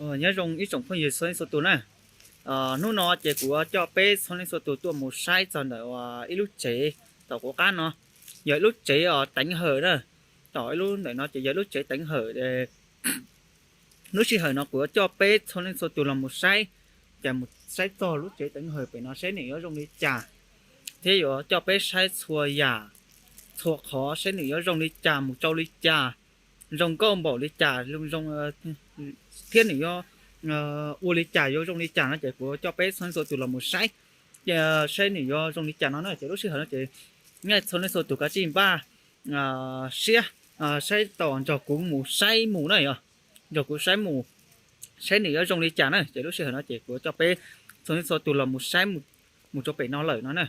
Nyob zoo ib tsoom phooj ywg txhua leej txhua tus na. Hnub no ces kuv coj peb txhua leej txhua tus tuaj mus saib txog ntawm ib lub tsev tom kuv qab no. Yog ib lub tsev teev hawm na. Tom ib lub ntawm no ces yog ib lub tsev teev hawm. Lub sij hawm no kuv coj peb txhua leej txhua tus los mus saib, ces mus saib txog lub tsev teev hawm pem no saib nws yuav zoo li cas, thiab yuav coj peb saib txhua yam, txhua qhov saib nws yuav zoo li cas, mus rau li cas, zoo nkauj npaum li cas, thiab nws yuav ua li cas, yuav zoo li cas no ces kuv coj peb txhua leej txhua tus los mus saib, saib nws yuav zoo li cas no na. Ces lub sij hawm no ces nej txhua leej txhua tus kav tsij npaj siab saib tos nrog kuv mus saib mus na yog, nrog kuv saib mus, saib nws yuav zoo li cas na. Ces lub sij hawm no ces kuv coj peb txhua leej txhua tus los mus saib mus rau pem no lawm no na.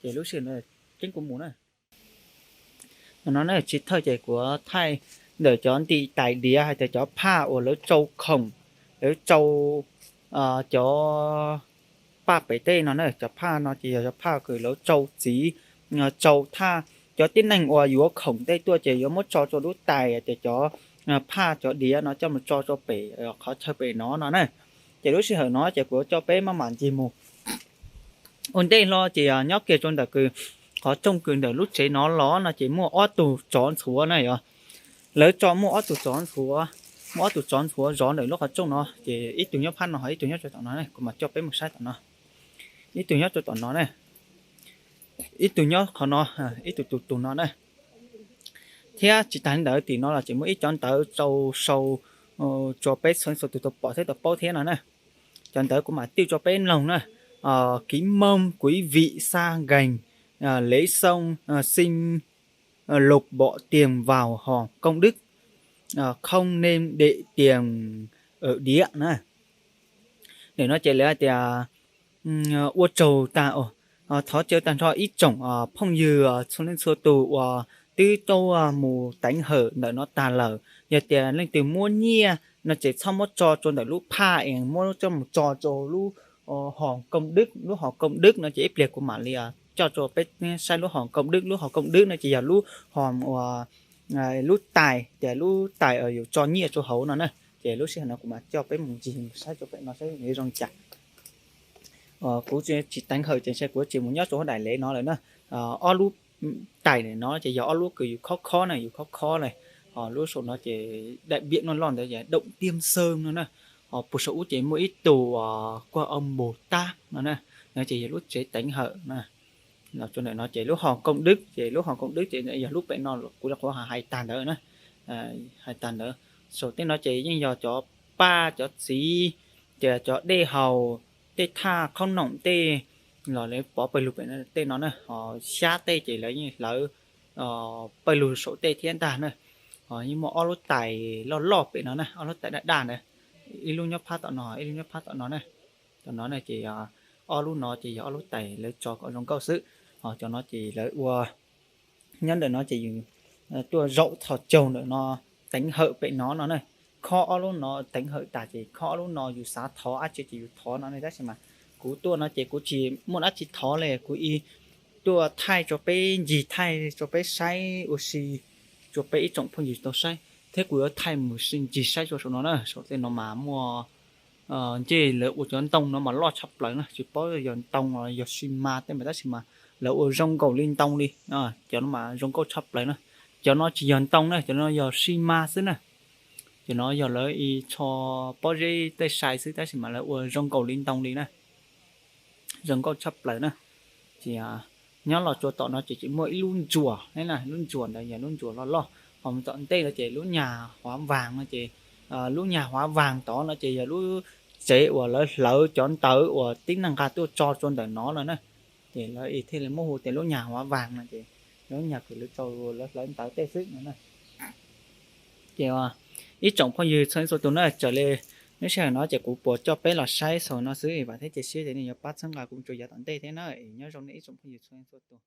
Ces lub sij hawm no ceeb kuv mus na. No na tsis thawj ces kuv thaij ntawm cov ntim tais diav hais tias cov phaj uas lawv tsau khoom, lawv tsau cov paj pem tej no na. Cov phaj no ces yog cov phaj kws lawv tsau txiv, tsau thaj, cov tib neeg uas yuav khoom tej tuaj ces yuav muab tso rau lub tais, ces cov phaj cov diav no coj mus tso rau pem qhov chaw pem no no na. Ces lub sij hawm no ces kuv coj peb maj mam ncig mus. Ua ntej hlo ces nyob kiag rau ntawm kws qhov rooj kws ntawm lub tsev no los no ces muaj ob tug tsov ntxhuav na yog. Lawv tso muaj ob tug tsov ntxhuav, muaj ob tug tsov ntxhuav zov ntawm lub qhov rooj no ces ib tug nyob phab no ho ib tug nyob rau tom no, kuv mam coj peb mus saib tom no. Ib tug nyob rau tom no na, ib tug nyob qhov no, ib tug tus tus no na. Thiab tsis tas li ntawd tim no los tseem muaj ib cov ntawv rau sau rau peb txhua leej txhua tus tau pom thiab tau paub thiab no na. Cov ntawv kuv mam twj rau peb mloog na. Ký mong quý vị xa gành lễ sông sinh lục bỏ tiền vào hòm công đức, không nên để tiền ở đĩa na. Nim no ces lawv hais tias ua tsaug tag, thov caw tag nrho ib tsoom phooj ywg txhua leej txhua tus uas twb tuaj mus teev hawm ntawm no tag lawm, yog tias leej twg muab nyiaj no ces txhob muab tso rau ntawm lub phaj es muab coj mus tso rau lub hòm công đức, lub hòm công đức no ces ib pliag kuv mam li coj rau peb saib lub hòm công đức. Lub hòm công đức no ces yog lub hòm uas lub tais, ces lub tais uas yus tso nyiaj rau hauv no na. Ces lub sij hawm no kuv mam coj peb mus ncig saib rau pem no saib zoo li cas. Kuv tsis teev hawm ces ntshe kuv tsis mus nyob rau hauv daim lev no lawm na. Ob lub tais no ces yog ob lub kws yus khob khob na, yus khob khob na. Ho lub saum no ces đại diện loj loj ntawd yog động Tiên Sơn no na. Ho puag saum ub ces muaj ib tug kuaj au mus tab no na. No ces yog lub tsev teev hawm na. Los rau ntawm no ces lub hòm công đức, ces lub hòm công đức ces yog lub pem no kuv qhuav hais tag ntawd na. Hais tag ntawd, saum tej no ces yeej yog cov paj cov txiv, ces cov dej haus, tej thaj khaub noom tej los lawv pov pawg lug pem tej no na. Ho xyab tej ces lawv yeej hlawv pawg lug saum tej thiab ntag na. Ho yeej muaj ob lub tais loj loj pem no na, ob lub tais daj daj ntawd, ib lub nyob phab tom no, ib lub nyob phab tom no na. Tom no na ces ob lub no ces yog ob lub tais lawv tso kom zoo nkauj xwb. Ho cov no ces lawv ua, nyob ntawm no ces yus tuaj zaum thov caug ntawm no, teev hawm pem no no na. Khob ob lub no teev hawm tas ces khob ob lub no yus xav thov dab tsi ces yus thov no ne. Tab sis mas kuv tuaj no ces kuv tsis muaj dab tsi thov li, kuv ib tuaj thaij rau peb ncig, thaij rau peb saib ua si, rau peb ib tsoom phooj ywg tau saib, thiab kuv yuav thaij mus ncig saib rau saum no na. Saum tej no mas muaj ncej lawv ua cov ntoo no mas loj tshaj plaws na, tsis paub yog ntoo los yog xi mas tej mas, tab sis mas lawv ua zoo nkaus li ntoo li. Cov no mas zoo nkauj tshaj plaws na. Cov no tsis yog ntoo na, cov no yog xi mas xwb na. Cov no yog lawv ib tsho pob zeb tej sai xwb, tab sis mas lawv ua zoo nkaus li ntoo li na. Zoo nkauj tshaj plaws na. Ces nyob los rau tom no ces tseem muaj ib lub ntsuas na, lub ntsuas ntawd yog lub ntsuas loj loj. Ho mus tom ntej no ces lub nyag huav vaag no ces, lub nyag huav vaag tod no ces yog lub tsev uas lawv hlawv cov ntawv uas tib neeg nqa tuaj tso rau ntawm no lawm na. Ces lawv thiaj li muab hu tias lub nyag huav vaag no ces lub nyag kws lawv tso, lawv hlawv ntawv tej xwb no na. Ces ib tsoom phooj ywg txhua leej txhua tus na, raws li lub sij hawm no ces kuv puas coj peb los saib xaus no xwb, vam thiab cia siab tias nej yuav pab txhawb nqa kuv mus rau yav tom ntej thiab na. Nyob zoo nej ib tsoom phooj ywg txhua leej txhua tus.